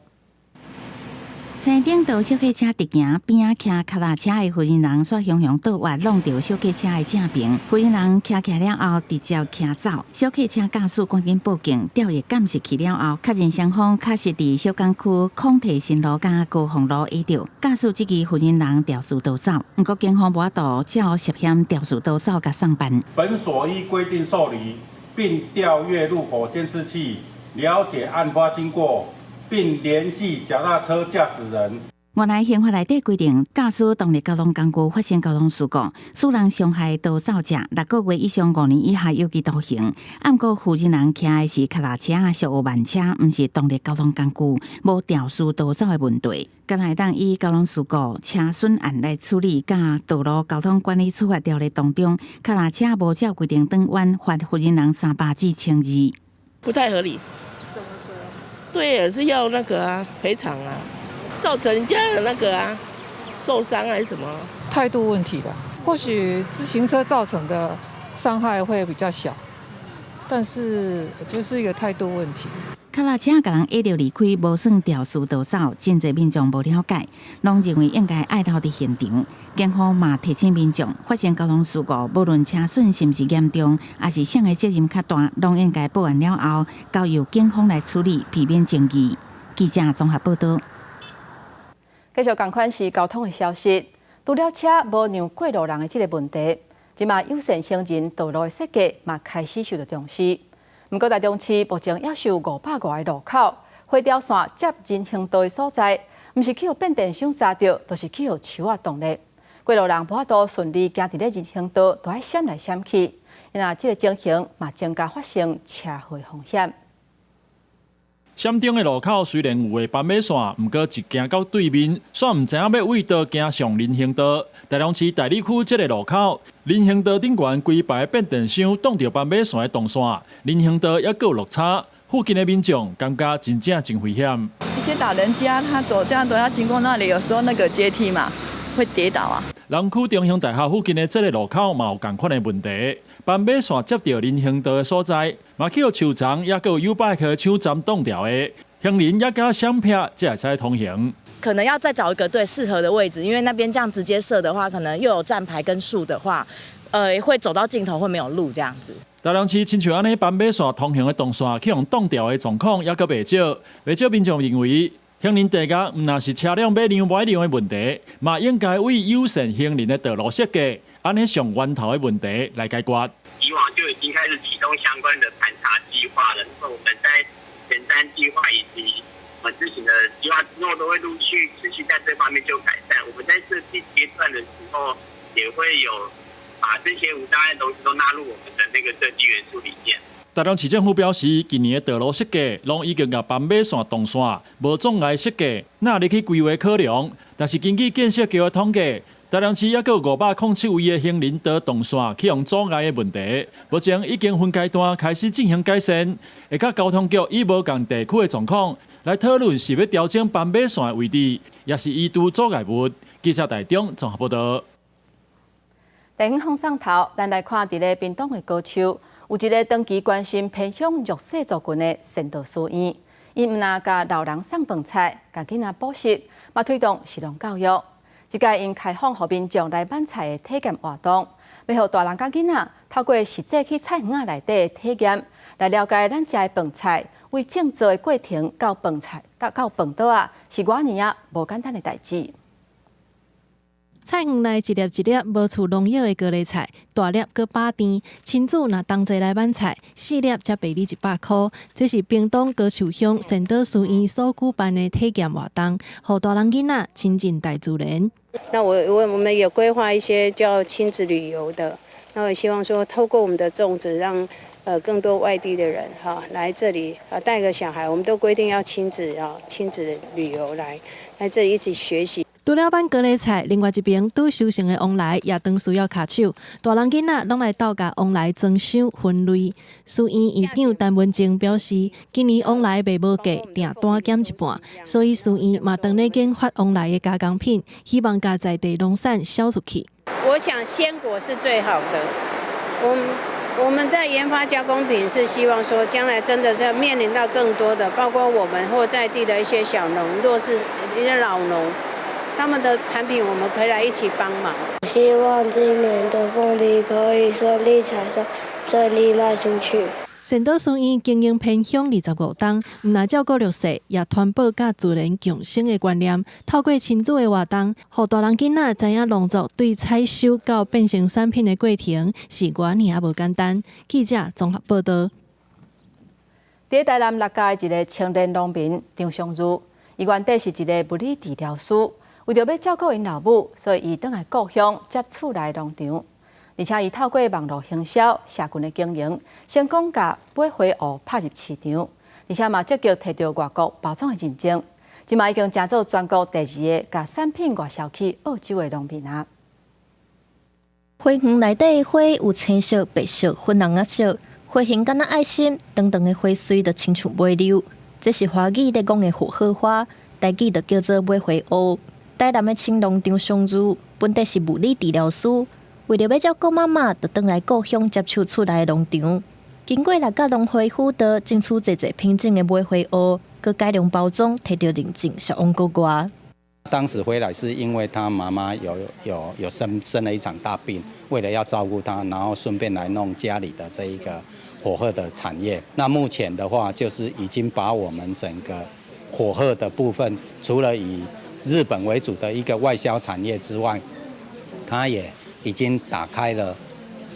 青頂道小客車直行，邊仔騎跤踏車的負責人煞雄雄倒彎，挵著小客車的正爿。負責人騎起了後，直接騎走。小客車駕駛趕緊報警，調閱監視器了後，確認雙方確實佇小港區孔提新路佮高雄路下著。駕駛這支負責人肇事逃走，毋過警方無法度照涉嫌肇事逃走共送辦。本所依規定受理，並調閱路口監視器，了解案發經過。並聯繫腳踏車駕駛人。原來刑法內底規定，駕駛動力交通工具發生交通事故，使人傷害逃走者，6個月以上5年以下有期徒刑。毋過負責人騎的是跤踏車，屬於慢車，毋是動力交通工具，無肇事逃走的問題。干焦會當以交通事故車損案來處理，佮道路交通管理處罰條例當中，跤踏車無照規定轉彎，罰負責人300至1200。不太合理。對，是要那個啊，賠償啊，造成人家的那個啊，受傷還是什麼？態度問題吧。或許自行車造成的傷害會比較小，但是就是一個態度問題。跤踏車共人壓著離開，無算肇事逃走，真濟民眾無了解，攏認為應該愛留佇現場。警方嘛提醒民眾，發生交通事故，無論車損是毋是嚴重，抑是誰的責任較大，攏應該報案了後，交由警方來處理，避免爭議。記者綜合報道。繼續仝款是交通的消息，除了車無讓過路人的這个問題，這馬友善行人道路的設計嘛開始受到重視。毋過，台中市目前猶是有500外个路口，火條線接人行道的所在，毋是去予變電箱閘著，就是去予樹仔擋咧。過路人無法度順利行佇咧人行道，都愛閃來閃去，因為這个情形嘛增加發生車禍風險。閃頂的路口雖然有畫斑馬線，毋過一行到對面，煞毋知影欲對佗行上人行道。台中市大里區這个路口，人行道頂懸規排變電箱擋著斑馬線的動線，人行道猶閣有落差，附近的民眾感覺真正真危險。一些老人家他走這樣都要經過那裡，有時候那個階梯嘛會跌倒啊。南區中興大學附近的這个路口嘛有仝款的問題，斑馬線接著人行道的所在，嘛去予樹叢猶閣有 YouBike 的廠站擋牢的，行人也加閃避才會使通行。可能要再找一個對適合的位置，因為那邊這樣直接設的話，可能又有站牌跟樹的話，會走到盡頭會沒有路這樣子。台中市親像按呢斑馬線通行的動線，去予擋牢的狀況，猶閣袂少。袂少民眾認為，行人地夾毋但是車輛欲讓無欲讓的問題，嘛應該為友善行人的道路設計，按呢上源頭的問題來解決。以往就已經開始啟動相關的盤查計劃了。那麼我們在前瞻計劃以及我們執行的計劃之後，都會陸續持續在這方面做改善。我們在設計階段的時候，也會有把這些無障礙東西都納入我們的那個設計元素裡面。台中市政府表示，近年的道路設計攏已經共斑馬線動線無阻礙設計納入去規劃考量。但是根據建設局的統計，台中市猶閣有507位的行人道動線去予阻礙的問題，目前已經分階段開始進行改善，會佮交通局以無仝地區的狀況來討論是欲調整斑馬線的位置，抑是移除阻礙物。記者台中綜合報道。電影放送頭，咱來看佇咧屏東的高丘，有一个長期關心偏鄉弱勢族群的善導書院，𪜶毋但共老人送飯菜，共囡仔補習，嘛推動食農教育。這擺𪜶開放予民眾來買菜的體驗活動，欲予大人佮囡仔透過實際去菜園仔內底的體驗，來了解咱食的飯菜為種作的過程到飯菜到到飯桌仔，是偌爾仔無簡單的代誌。菜園內一粒一粒無除農藥的高麗菜，大粒閣飽甜。親子若同齊來買菜，四粒才賣你100箍。這是屏東高樹鄉善導書院所舉辦的體驗活動，予大人囡仔親近大自然。那我們有規劃一些叫親子旅遊的，那我希望說透過我們的種植，讓更多外地的人哈來這裡啊帶個小孩，我們都規定要親子啊親子旅遊來這裡一起學習。除了挽高麗菜，另外一爿拄收成的旺來也當需要跤手，大人囡仔攏來鬥共旺來裝箱分類。書院院長陳文靜表示，今年旺來賣無價，訂單減一半，所以書院嘛當咧研發旺來的加工品，希望共在地農產銷出去。我想鮮果是最好的，我們在研發加工品，是希望說將來真的是面臨到更多的，包括我們或在地的一些小農，若是一些老農。他們的產品，我們可以來一起幫忙。希望今年的鳳梨可以順利採收，順利賣出去。善導書院經營偏鄉25冬，毋但照顧弱勢，也傳播佮自然共生的觀念。透過親子的活動，予大人囡仔知影農作對採收到變成產品的過程是偌爾仔無簡單。記者綜合報道。佇台南六甲的一个青年農民張尚如，伊原底是一个物理治療師。為著欲照顧𪜶老母，所以伊轉來故鄉接厝內農場，而且伊透過網路行銷、社群的經營，成功共買花芋拍入市場，而且嘛積極提著外國包裝的認證，這馬已經成做全國第二个共產品外銷去澳洲的農民啊！花園內底的花有青色、白色、粉紅仔色，花形敢若愛心，長長的花穗就親像尾溜。這是華語咧講的火鶴花，台語就叫做買花芋。台南的青農張尚如，本底是物理治療師，為著欲照顧媽媽，就轉來故鄉接手厝內的農場。經過六甲農會輔導，種出濟濟品種的買花芋，閣改良包裝，提著認證，銷往國外。當時回來是因為他媽媽有生了一場大病，為了要照顧他，然後順便來弄家裡的這一個火鶴的產業。那目前的話，就是已經把我們整個火鶴的部分，除了以日本為主的一個外銷產業之外，它也已經打開了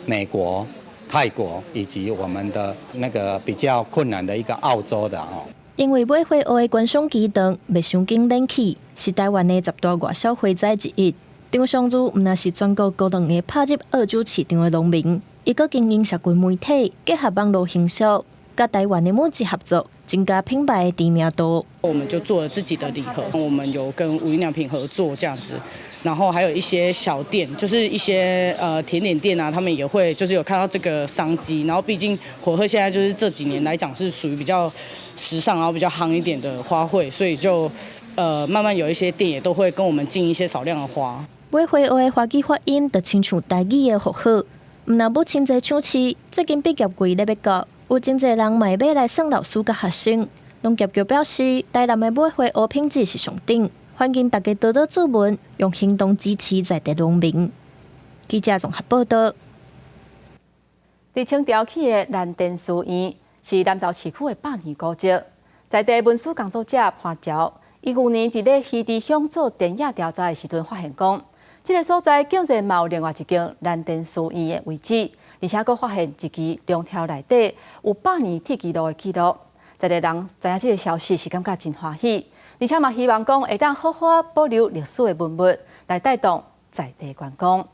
美國、泰國以及我們的那個比較困難的一個澳洲的哦。因為買花芋的觀賞期長，袂傷緊冷氣，是台灣的十大外銷花材之一。張尚如毋但是全國高兩个拍入澳洲市場的農民，伊閣經營社群媒體，結合網路行銷，佮台灣的母子合作，增加品牌的知名度。我們就做了自己的禮盒，我們有跟無印良品合作這樣子，然後還有一些小店，就是一些甜點店啊，他們也會就是有看到這個商機，然後畢竟火鶴現在就是這幾年來講是屬於比較時尚，然後比較夯一點的花卉，所以就慢慢有一些店也都會跟我們進一些少量的花。買花芋的華語發音就親像台語的火鶴，毋但母親節搶市，最近畢業季咧欲到，有真濟人嘛會買來送老師佮學生。農業局表示，台南的買花芋品質是上頂，歡迎大家多多注文，用行動支持在地農民。記者綜合報道。佇清朝起的南電書院是南投市區的百年古蹟，在地文史工作者潘朝，伊舊年佇咧魚池鄉做田野調查的時陣，發現講，這个所在竟然嘛有另外一間南電書院的遺址，而且閣發現一支龍柱內底有百年鐵支路的記錄。在地人知影這个消息是感覺真歡喜，而且嘛希望講會當好好保留歷史的文物，來帶動在地觀光。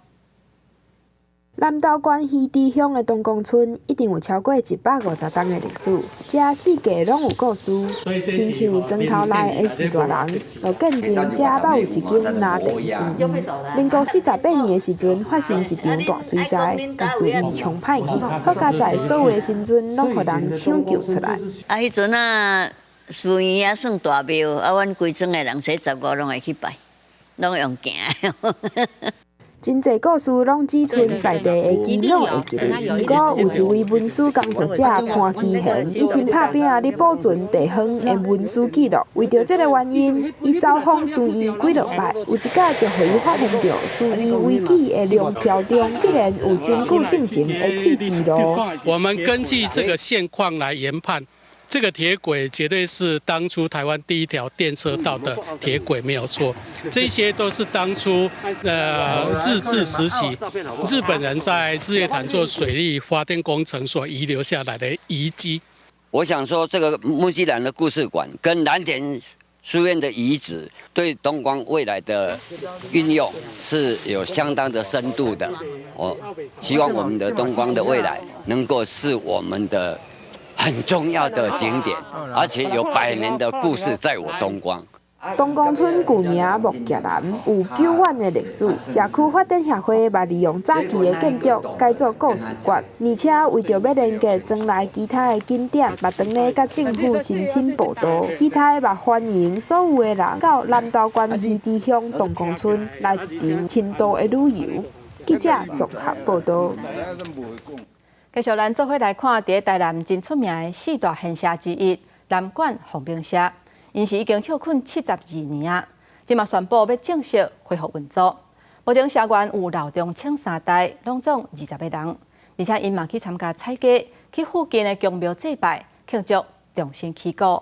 南投縣魚池鄉的東光村一定有超過150冬的歷史，遮四界攏有故事。親像磚頭內的序大人，就見證遮捌有一間藍田書院。民國48年的時陣，發生一場大水災，共書院沖歹去，好佳哉所有的神尊攏予人搶救出來。啊，彼陣啊，書院也算大廟，啊，阮規庄的人初十五攏會去拜，攏用行的。真濟故事攏只賰在地的耆老會記得。毋過有一位文史工作者潘基賢，伊真拍拚咧保存地方的文史記錄。為著這个原因，伊走訪書院幾落擺，有一擺就予伊發現著書院遺址的龍柱中，竟然有真久進前的鐵支路。我們根據這個現況來研判，這個鐵軌絕對是當初台灣第一條電車道的鐵軌，沒有錯。這些都是當初日治時期日本人在日月潭做水利發電工程所遺留下來的遺跡。我想說，這個木屐蘭的故事館跟藍田書院的遺址，對東光未來的運用是有相當的深度的。我希望我們的東光的未來能夠是我們的很重要的景點，而且有百年的故事在我東光。東光村舊名木屐蘭，有久遠的歷史。社區發展協會嘛利用早期的建築改做故事館，而且為著欲連結莊內其他的景點，嘛當咧佮政府申請步道。其他的嘛歡迎所有的人到南投縣魚池鄉東光村來一場深度的旅遊。記者綜合報導。繼續，咱做伙來看，佇台南真出名的四大賢社之一南管鳳鳴社。𪜶是已經歇睏72年啊，這馬宣布欲正式恢復運作。目前社員有老中青三代，攏總20個人，而且𪜶嘛去參加採雞，去附近的宮廟祭拜，慶祝重新起鼓。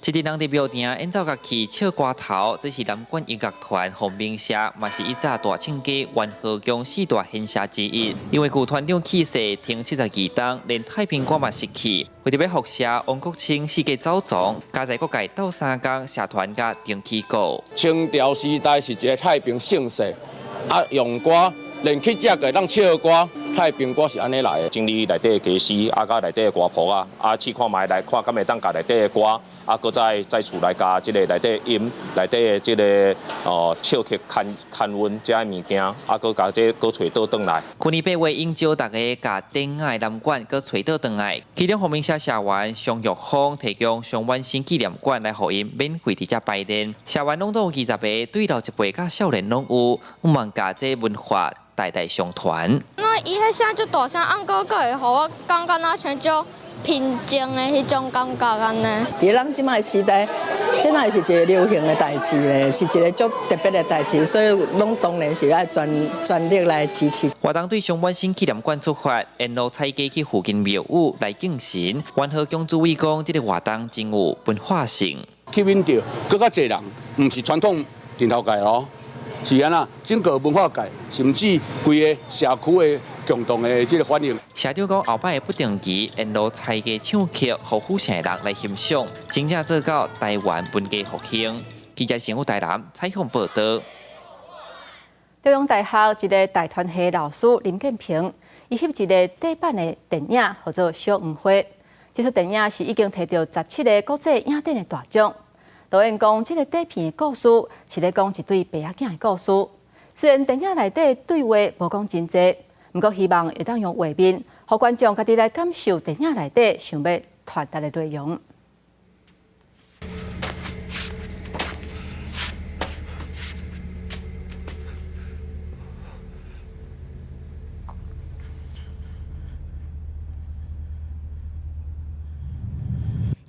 這陣人佇廟埕演奏樂器、唱歌頭，這是南管音樂團鳳鳴社，嘛是以早大銃家元和宮四大賢社之一。因為舊團長去世，停72冬，連太平歌嘛失去。為著欲復社，王國清四界走傱，加在各界鬥三工，社團佮重起鼓。清朝時代是一個太平盛世，啊，用歌連去食個當唱歌。太平歌是按呢來的，整理內底的家私，啊，佮內底的歌譜啊，啊，試看覓來看，敢會當共內底的歌，啊，閣再厝來加這個內底音，內底的這個哦唱曲堪堪溫這个物件，啊，閣共這閣揣倒轉來。去年8月，𪜶招大家共典雅的南管閣揣倒轉來，其中鳳鳴社社員商玉峰提供商婉新紀念館來予𪜶免費佇遮排練。社員攏總有20個，對老一輩佮少年攏有，向望共這文化代代相傳。那伊彼聲足大聲，按閣閣會予我感覺若像足平靜的彼種感覺按呢。佇咱這擺時代，這乃是一個流行的代誌咧，是一個足特別的代誌，所以攏當然是愛全力來支持。活動對上滿新紀念館出發，沿路採雞去附近廟宇來敬神。元和宮主委講，這個活動真有文化性，吸引著閣較濟人，毋是傳統陣頭界哦。是按怎，整個文化界，甚至規个社區的共同的這個反應。社長講，後擺會不定期沿路採雞唱曲，予府城的人來欣賞，真正做到台灣文藝復興。記者新聞台南採訪報導。中央大學一个大傳系老師林建平，伊翕一个底版的電影，號做《小黃花》。這齣電影是已經提著17个國際影展的大獎。導演講，這个短片的故事是咧講一對爸仔囝的故事。雖然電影內底對話無講真濟，毋過希望會當用畫面，予觀眾家己來感受電影內底想欲傳達的內容。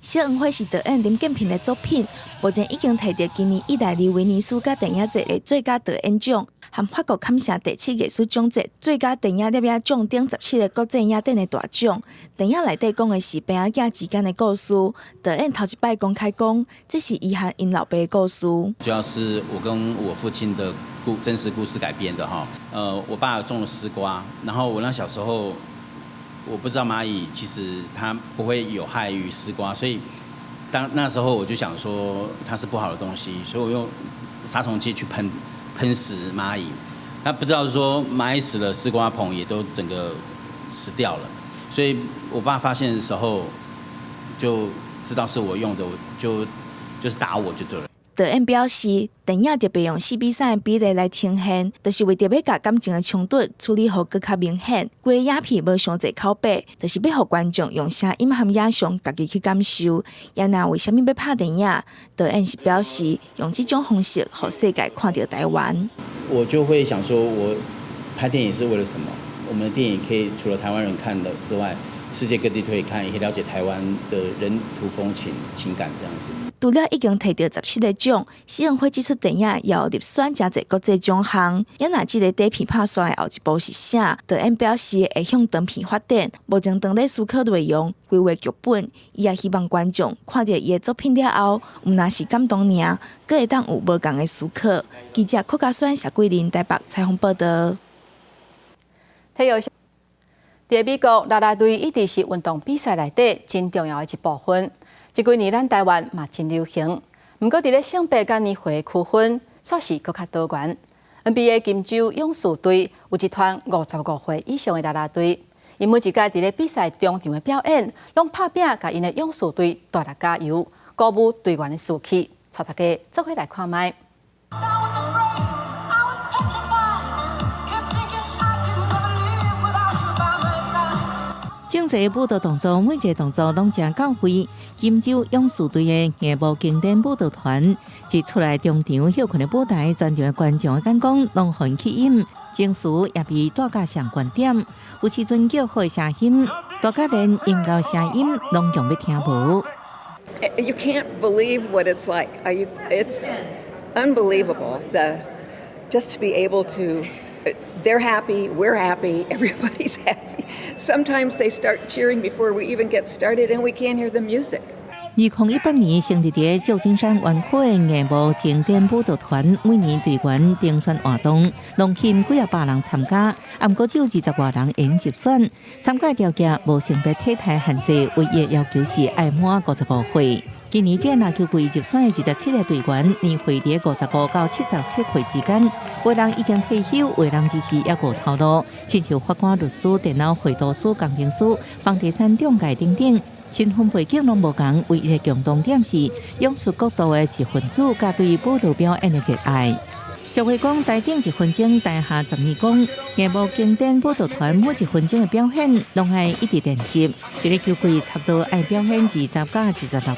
小黃花是導演林建平的作品，目前已經提著今年義大利威尼斯佮電影節的最佳導演獎，和法國坎城第7藝術獎節最佳電影攝影獎等17个國際影展的大獎。電影內底講的是爸仔囝之間的故事。導演頭一擺公開講，這是伊和𪜶老爸的故事。主要是我跟我父親的真實故事改編的哈。我爸種了絲瓜，然後我那小時候。我不知道螞蟻其實它不會有害於絲瓜，所以當那時候我就想說它是不好的東西，所以我用殺蟲劑去噴死螞蟻。他不知道說螞蟻死了，絲瓜棚也都整個死掉了。所以我爸發現的時候就知道是我用的，我就是打我就對了。導演表示，電影特別用4:3的比例來呈現，就是為著欲共感情的衝突處理予閣較明顯。規个影片無傷濟口白，就是欲予觀眾用聲音和影像家己去感受。也若為啥物欲拍電影？導演是表示，用這種方式予世界看著台灣。我就會想說，我拍電影是為了什麼？我們的電影可以除了台灣人看的之外，世界各地都可以看，也可以了解台灣的人土風情情感這樣子。除了已經提著17個獎，小黃花這齣電影也有入選誠濟國際獎項。也若這個短片拍煞的後一步是啥？導演表示會向長片發展，目前正咧思考內容、規劃劇本。伊也希望觀眾看著伊的作品了後，毋但是感動爾，閣會當有無仝的思考。記者郭家萱、謝桂林台北採訪報導。體育。佇美國，啦啦隊一直是運動比賽內底真重要的一部分。這幾年，咱台灣嘛真流行。毋過，佇咧性別佮年歲區分，煞是閣較多元。NBA 金州勇士隊有一團55歲以上的啦啦隊，𪜶每一屆佇咧比賽中場的表演，攏拍拚共𪜶的勇士隊大力加油，鼓舞隊員的士氣。帶大家做伙來看覓。整齊舞蹈動作，每一個動作攏誠到位。金州勇士隊的藝舞經典舞蹈團一出來中場歇睏的舞台，全場的觀眾的眼光攏予𪜶吸引，情緒也被帶到上懸點。有時陣叫號的聲音，大家連音樂聲音攏用欲聽無。 You can't believe what it's like. It's unbelievable. The just to be able to. They're happy, we're happy, everybody's happy. Sometimes they start cheering before we even get started, and we can't hear the music. 2018年成立佇舊金山灣區的藝舞經典舞蹈團，每年隊員遴選活動，攏吸引幾仔百人參加，毋過只有20外人會入選。參加條件無性別體態限制，唯一要求是愛滿55歲。今年這籃球隊入選的27個隊員，年歲佇55到77歲之間，有人已經退休，有人只是猶閣有頭路，親像法官、律師、電腦繪圖師、工程師、房地產中介等等，身份背景攏無仝。唯一的共同點是，勇士國度的一份子，佮對舞蹈表演的熱愛。俗話講，台頂一分鐘，台下十年功。藝舞經典舞蹈團每一分鐘的表演，攏愛一直練習。一個球季差不多愛表演20到26場，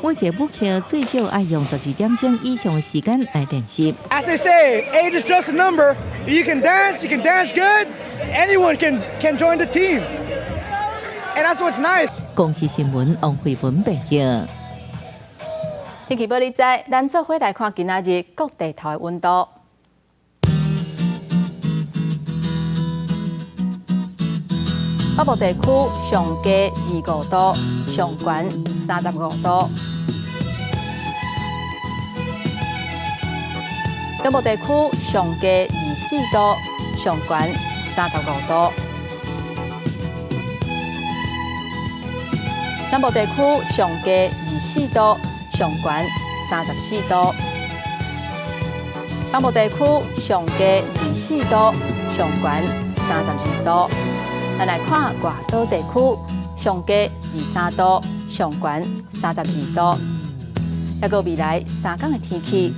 每一個舞曲最少愛用12點鐘以上的時間來練習。 As they say, age is just a number. You can dance, you can dance good. Anyone can join the team, and that's what's nice. 公視新聞王慧文報道。天氣報你知，咱做伙來看今仔日各地頭的溫度。北部地區上低25度，上懸35度。中部地區上低24度，上懸35度。南部地區上低24度。上懸34度，東部地區上低24度，上懸32度。咱來看外島地區上低23度，上懸32度。抑閣未來3天的天氣。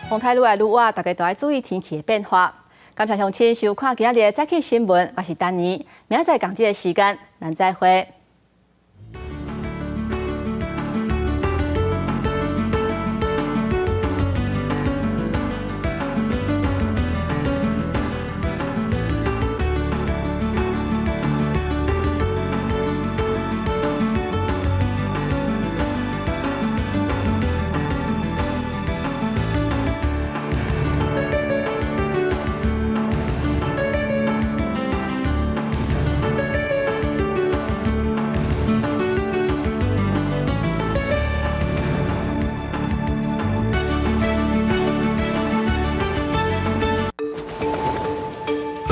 風太愈來愈倚，大家都愛注意天氣的變化。感謝鄉親收看今仔日的早起新聞，我是丹妮，明仔載仝這个時間，咱再會。